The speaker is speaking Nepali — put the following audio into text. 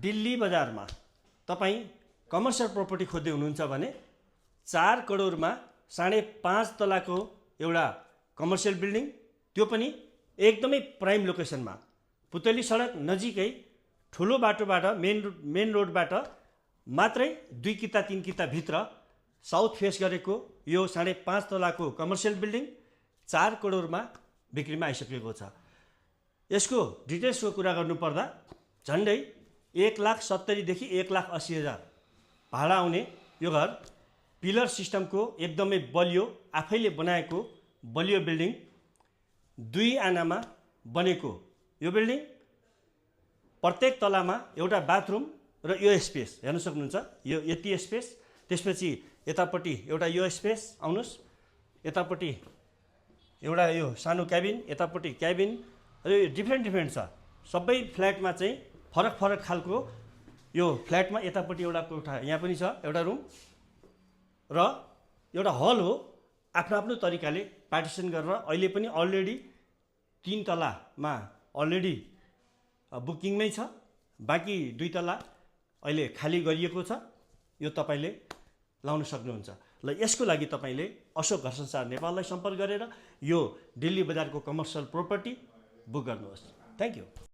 दिल्ली बजारमा तपाईँ कमर्सियल प्रपर्टी खोज्दै हुनुहुन्छ भने 4 करोडमा 5.5 तलाको एउटा कमर्सियल बिल्डिङ, त्यो पनि एकदमै प्राइम लोकेसनमा, पुतली सडक नजिकै ठुलो बाटोबाट मेन रोडबाट मात्रै 2 किता 3 किता भित्र साउथ फेस गरेको यो 5.5 तलाको कमर्सियल बिल्डिङ 4 करोडमा बिक्रीमा आइसकेको छ। यसको डिटेल्सको कुरा गर्नुपर्दा झन्डै 1,70,000 देखि 1,80,000 भाडा आउने यो घर पिलर सिस्टमको एकदमै बलियो, आफैले बनाएको बलियो बिल्डिङ, 2 आनामा बनेको यो बिल्डिङ, प्रत्येक तलामा एउटा बाथरुम र यो स्पेस हेर्न सक्नुहुन्छ। यो यति स्पेस, त्यसपछि यतापट्टि एउटा यो स्पेस, आउनुहोस् यतापट्टि एउटा यो सानो क्याबिन, यतापट्टि क्याबिन र यो डिफ्रेन्ट छ। सबै फ्ल्याटमा चाहिँ फरक फरक खालको यो फ्ल्याटमा यतापट्टि एउटा कोठा, यहाँ पनि छ एउटा रुम र एउटा हल हो। आफ्नो आफ्नो तरिकाले पार्टिसन गरेर अहिले पनि अलरेडी 3 तलामा अलरेडी बुकिङमै छ, बाँकी 2 तला अहिले खाली गरिएको छ। यो तपाईँले लाउन सक्नुहुन्छ। ल यसको लागि तपाईँले अशोक घर संसार नेपाललाई सम्पर्क गरेर यो दिल्ली बजारको कमर्सियल प्रपर्टी बुक गर्नुहोस्। Thank you.